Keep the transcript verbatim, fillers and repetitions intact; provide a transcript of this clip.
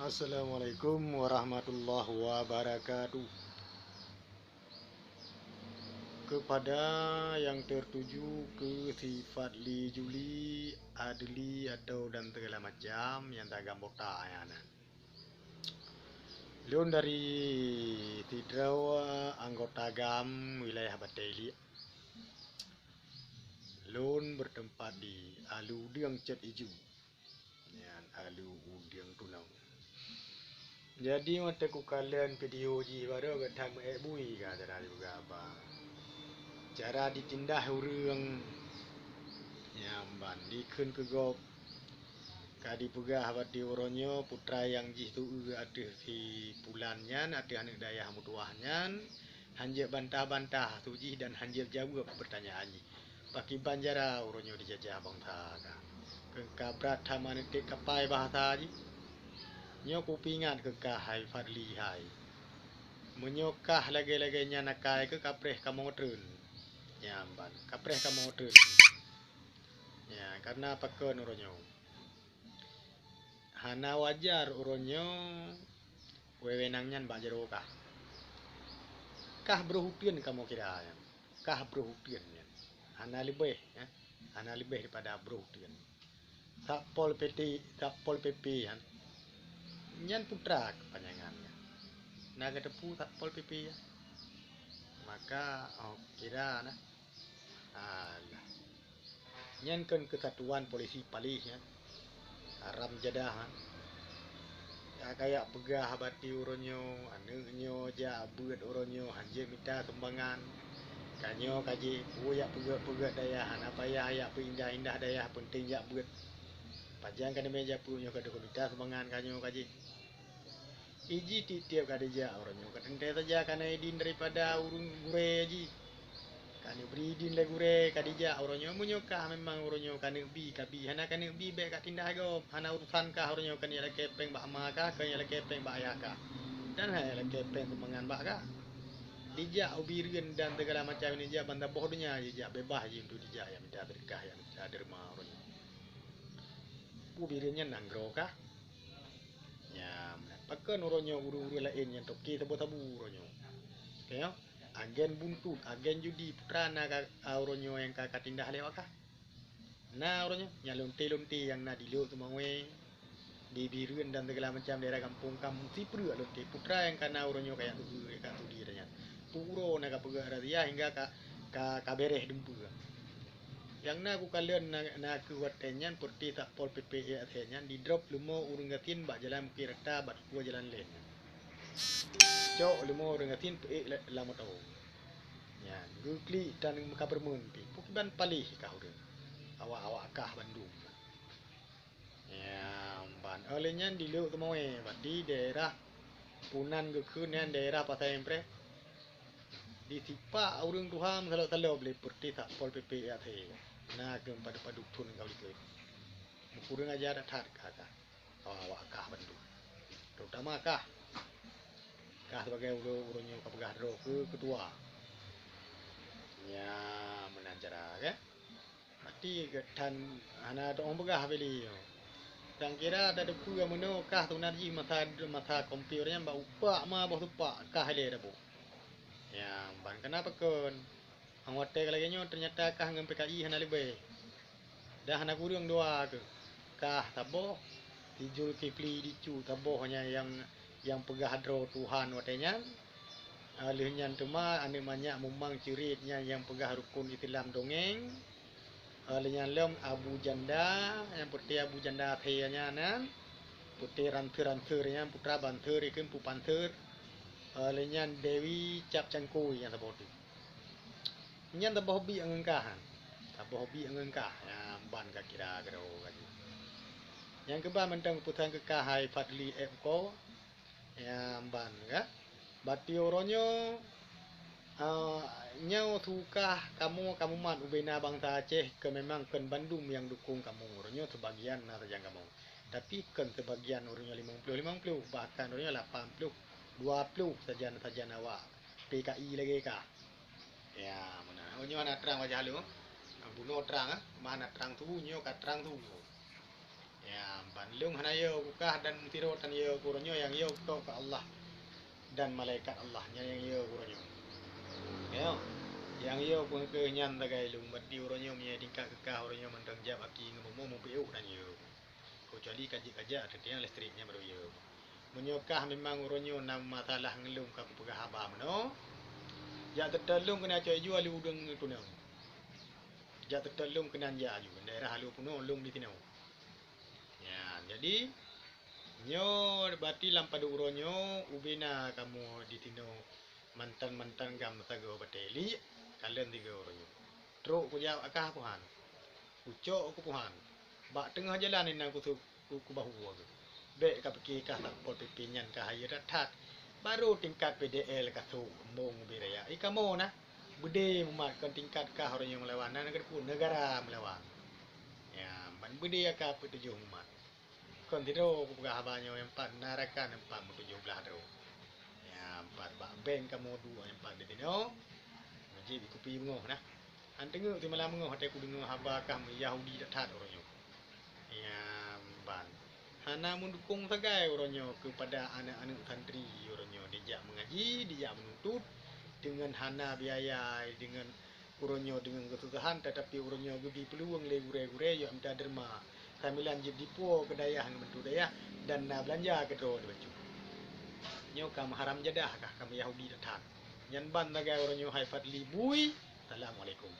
Assalamualaikum warahmatullahi wabarakatuh. Kepada yang tertuju ke si Fadli Juli, Adli atau dan segala macam yang tagam bota nyan. Lôn dari sidroe anggota GAM wilayah Batée Iliek. Lôn bertempat di Alu Udeueng Cot Iju. Nyan Alu Udeueng Tunong. Jadi watée kukalon video jih baroe gata meuék bui ka cara jipeugah haba. Cara jitindah ureuëng nyang ban dikheun keu gob. Ka jipeugah bak uroe nyoe putra nyang jih tueu ateueh si pulan nyan, ateueh aneuëk dayah meutuwah nyan, hanjeuet bantah-bantah su jih dan hanjeuet jaweueb peurtanyaan jih. Pakriban cara uroe nyoe dijajah bansa ka. Keu ka brat that maneutek kapai bahasa jih. Nyoe kupeuingat keu kah hai Fadli hai. Meunyoe kah lagée-lagée nyan akai keu kapreh kamoe treun. Nyan ban, kapreh kamoe treun. Ya, karena pakon uroe nyoe. Hana wajar uroe nyoe wewenang nyan bak jaroe kah. Kah broh uteuen kamoe kira nyan. Kah broh uteuen nyan. Hana leubeh, ya. Hana leubeh daripada broh uteuen. Satpol P T, Satpol P P nyan. Nyan putra keupanjangan nyan. Na geuteupeue Satpol P P nyan. Maka, oh, kira na. Alah. Nyan kon keusatuan polisi paléh nyan. Haram jadah nyan. Ya kayak peugah bak uroe nyoe, aneuëk nyoe jak beuet uroe nyoe hanjeuet mita sumbangan. Ka nyoe ka jih, peue jak peugét-peugét dayah, hana payah jak peuindah-indah dayah, peunteng jak beuet. Pajan ka neumé jak peue nyoe ka deuh mita sumbangan ka nyoe ka jih. Iji tiep-tiep ka dijak uroe nyoe ka teuntée saja ka na idin daripada ureuëng gurée jih. Ka neubri idin lé gurée ka dijak uroe nyoe, meunyoe kah memang uroe nyoe ka neubi ka bi, hana ka neubi bék ka tindah gob, hana urusan kah uroe nyoe ka neulakée péng bak ma kah, ka neulakée péng bak ayah kah. Dan hana lakée péng sumbangan bak kah. Dijak u Bireuen dan segala macam nijak ban saboh donya jijak beubaih jih untuk dijak jak mita seudeukah jak mita deureuema uroe nyoe. U Bireuen nyan nanggroe kah? Nyan, pakon uroe nyoe ureuëng-ureuëng laén nyang toke sabu-sabu uroe nyoe. Tengok, agen buntut, agen judi, putra na ka, a, uroe nyoe nyang ka, ka tindah lewat kah? Na uroe nyoe, nyang lonte-lonte nyang na di Lhok Seumawé, di Bireuen dan segala macam daerah gampông ka meusipreuk lonte. Putra nyang ka na uroe nyoe ka jak tuju, ka tudi nyan. Peue uroe na ka peugah razia hingga ka, ka, ka bereh dumpeue. Nyang na kukalon na, na keuh watée nyan peureuté Satpol P P ék asée nyan didrop leumo ureuëng gasien bak jalan Bukét Rata bak tukue jalan lén nyan. Cok leumo ureuëng gasien peuék la-, lam moto. Nyan geuklik dan meukapeureumeun pih. Peue kiban paléh kah ureuëng. Awak-awak kah bandum. Nyan ban. Óh lheueh nyan di Lhok Seumawé, bak di daerah punan geukheun nyan daerah Pasai Impreh. Disipak ureuëng tuha meusalôb-salôb lé peureuté Satpol P P ék asée. Na keuh padub-padub thon ka likot. Meukureueng aja that-that ka, ka. Awak-awak kah bandum. Terutama kah. Kah sebagai uroe, uroe nyoe ka peugah droe keu keutua. Nyan meunan cara, kan? Pasti geutan hana teuong peugah bili nyoe. Nyang kira tateupeue meunoe kah tunan jih masa, masa kompor nyan bak upak ma boh tupak kah ilée dabu. Nyang ban keunan pakon. Nyang watée ka lagée nyoe teunyata kah ngon P K I hana leubeh. Dah hana kureueng dua keuh. Kah saboh, si Zulkifli Dicu saboh nyan nyang, nyang peugah droe Tuhan watée nyan. Óh lheueh nyan teuma aneuëk manyak mumang ceurit nyan nyang peugah rukon Islam dongeng. Óh lheueh nyan lom Abu Janda, nyang peureuté Abu Janda asée nyan, nyan. Peureuté ranseur-ranseur nyan, putra banseur, ikheun pu panseur. Óh lheueh nyan Dewi Cap Cangkôi nyang saboh teuh. Nyan saboh biek ngon kah, nyan. Saboh biek ngon kah, nyang ban ka kira keudroe ka jih. Nyang keuba mantong peue sang keu kah hai Fadli ék ko. Nyang ban ka. Bati uroe nyoe, a, nyoe su kah kamoe ka mumat ubena bansa Aceh keu memang kon bandum nyang dukong kamoe. Uroe nyoe seubagian na sajan kamoe. Tapi kon seubagian uroe nyoe limong ploh limong ploh, bahkan uroe nyoe lapan ploh dua ploh sajan-sajan awak P K I lagée kah. Ya, meunan. Oh, nyoe hana trang wajah lôn. Bunoe trang, ah. Mah hana trang tuhu, nyoe ka trang tuhu. Ya, Lôn hana yö keu kah dan meusidroe tan yö keu uroe nyoe, nyang yö keu Allah dan malaikat Allah, nyan nyang yö keu uroe nyoe. Nyoe, nyang yö keu keuh nyan sagai lôn, berarti uroe nyoe meunyoe tingkat keu kah uroe nyoe mantong jak aki ngon bumoe meupiôh tan yö. Keucuali ka jeuet ka jak, teuntèe listrik nyan barô yö. Meunyoe kah memang uroe nyoe na masalah ngon lôn ka kupeugah haba meunoe, jak teutot lôn keunan cok iju aleue udeueng tunong. Jak teutot lôn keunan jak aju, daerah aleue peunoh lôn di sinoe. Nyan, jadi, nyoe berarti lam padub uroe nyoe ubena kamoe di sinoe mantan-mantan gam sagoe batèe liek, kalon sigoe uroe nyoe. Trok kujak kah kuhan. Kucok keu kuhan. Bak teungoh jalan inan kusut ku, kubahue geuh. Bèk kapike kah Satpol P P nyan ka hayeue that-that. Barô tingkat P D L ka sôk embong ubé raya. I kamoe na, beudé mumat kon tingkat kah uroe nyoe meulawan, na keuneuk neugara meulawan. Ya, ban beudé ka peutujoh mumat. Kon sidroe kupeugah haba nyoe, nyang pat na rakan nyang pat meutujoh blaih droe. Nyang pat bak bank kamoe duek, nyang pat di sinoe. Meujieb kupi beungoh na. Han teungeut simalam beungoh watèe kudeungoe haba kah meuYahudi that-that uroe nyoe. Nyang ban hana meudukong sagai uroe nyoe keupada aneuk-aneuk santri uroe nyoe dijak meungaji, dijak meununtut deungon hana biaya, deungon uroe nyoe deungon keususahan, tatapi uroe nyoe geubi peuluwang lé gurèe-gurèe yôh mita deurma, sambilan jeuet dipuwoe keu dayah ngon bantu dayah dan na beulanja keudroe dibacut. Nyoe ka meuharam jadah kah, ka meuYahudi that-that. Nyan ban sagai uroe nyoe hai Fadli bui. Assalamualaikum.